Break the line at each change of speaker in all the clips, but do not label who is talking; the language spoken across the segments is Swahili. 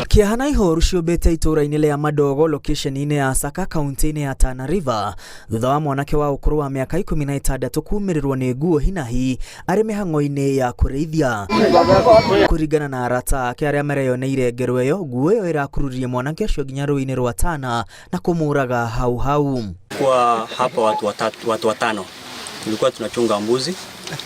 Kĩeha na ihoru ciũmbĩte itũũra-inĩ rĩa Madogo location-inĩ ya Saka kaunti-inĩ ya Tana River thutha wa mwanake wa ũkũrũ wa mĩaka 16 kumĩrĩrwo nĩ nguo hinahi arĩ mĩhang'o-inĩ ya kũrĩithia. Kũringana na arata ake arĩa mareyoneire ngero ĩyo, nguo ĩyo ĩrakururie mwanake ũcio nginya rũĩ-inĩ rwa Tana na kũmũraga hau hau.
Kwa hapa watu watatu, watu watano tulikuwa tunachunga mbuzi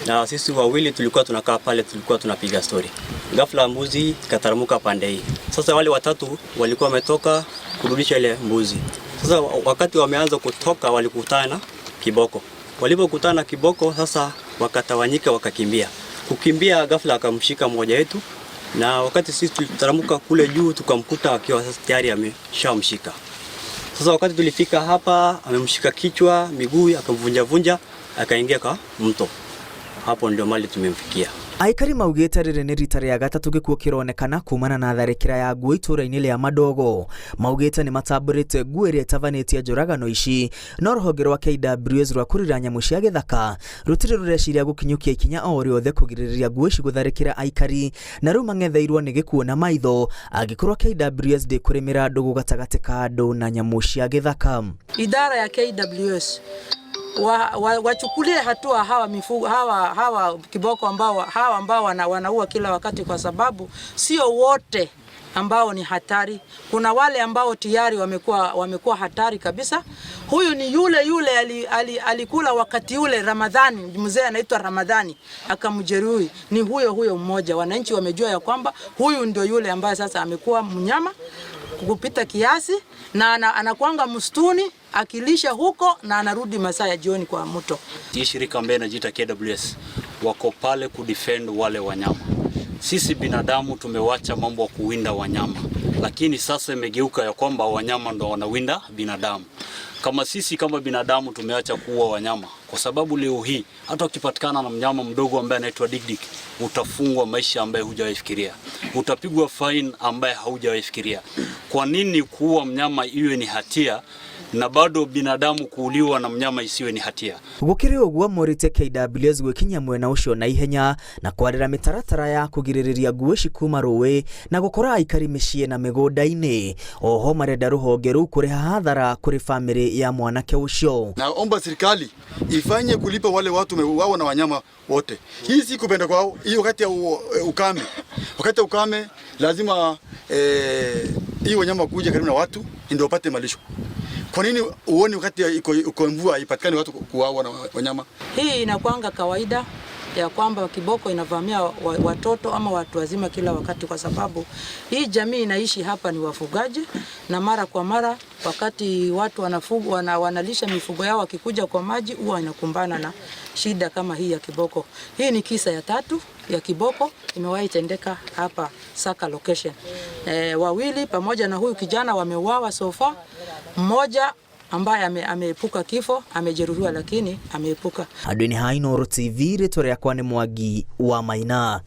na sisi wawili tulikuwa tunakaa pale, tulikuwa tunapiga story. Ghafla mbuzi ikataramuka pande hii. Sasa wale watatu walikuwa wametoka kurudisha ile mbuzi. Sasa wakati wameanza kutoka, walikutana kiboko. Walipokutana kiboko, sasa wakatawanyika, wakakimbia. Kukimbia, ghafla akamshika mmoja wetu, na wakati sisi tulitaramuka kule juu tukamkuta akiwa sasa tayari ameshamshika. Sasa wakati tulifika hapa, amemshika kichwa, miguu, akamvunja vunja, akaingia kwa mto. Hapo ndio mahali tumemfikia.
Aikari maugĩte rĩrĩ nĩ rita rĩa gatatũ gĩkuũ kĩronekana kumana na tharĩkĩra ya nguo itũũra-inĩ rĩa Madogo. Maugĩte nĩ matambũrĩte nguo ĩrĩa ĩtabanĩtie njũragano ici, no rũhonge rwa KWS rwa kũrira nyamũ cia gĩthaka rũtirĩ rũreciria gũkinyũkia ikinya o rĩothe kũgirĩrĩria nguo ici gũtharĩkĩra aikari, na rĩu mang'etheirwo nĩ gĩkuũ na maitho angĩkorwo KWS ndĩkũrĩmĩra ndũgũ gatagatĩ ka andũ na nyamũ cia gĩthaka.
Idara ya KWS wachukulie hatua hawa mifugo, hawa kiboko ambao hawa ambao wanaua kila wakati, kwa sababu sio wote ambao ni hatari. Kuna wale ambao tayari wamekuwa hatari kabisa. Huyu ni yule yule alikula wakati ule Ramadhani, mzee anaitwa Ramadhani akamjeruhi, ni huyo huyo mmoja. Wananchi wamejua ya kwamba huyu ndio yule ambaye sasa amekuwa mnyama kupita kiasi na anakuanga msituni akilisha huko na anarudi masaa ya jioni kwa mto.
Hii shirika ambaye inajiita KWS wako pale kudefend wale wanyama. Sisi binadamu tumewacha mambo ya kuwinda wanyama, lakini sasa imegeuka ya kwamba wanyama ndo wanawinda binadamu. Kama sisi kama binadamu tumeacha kuua wanyama, kwa sababu leo hii hata ukipatikana na mnyama mdogo ambaye anaitwa dikdik, utafungwa maisha ambaye hujawahi fikiria, utapigwa fine ambaye haujawahi fikiria. Kwa nini kuua mnyama iwe ni hatia na bado binadamu kuuliwa na mnyama isiwe ni hatia?
Gũkĩrĩ ũguo, morĩtie KWS gwĩkinyia mwena ũcio na ihenya na kwarĩra mĩtaratara ya kũgirĩrĩria nguo ici kuma rũĩ na gũkora aikari mĩciĩ na mĩgũnda-inĩ. Oho marenda rũhonge rũu kũrĩha hathara kũrĩ bamĩrĩ ya mwanake ũcio.
Naomba serikali ifanye kulipa wale watu wameuawa na wanyama wote. Hii si kupenda kwao, hii wakati ya ukame. Wakati ya ukame lazima hii wanyama kuja karibu na watu ndio wapate malisho. Kwa nini uone wakati iko mvua ipatikane watu kuuawa na wanyama?
Hii inakuanga kawaida ya kwamba kiboko inavamia watoto ama watu wazima kila wakati, kwa sababu hii jamii inaishi hapa ni wafugaji, na mara kwa mara wakati watu wanalisha mifugo yao wakikuja kwa maji huwa inakumbana na shida kama hii ya kiboko. Hii ni kisa ya tatu ya kiboko imewahi tendeka hapa Saka location. Wawili pamoja na huyu kijana wameuawa so far, mmoja ambaye ameepuka kifo, amejeruhiwa lakini ameepuka.
Andũ-inĩ ha Inooro TV, rĩtwa rĩakwa nĩ Mwangi wa Maina.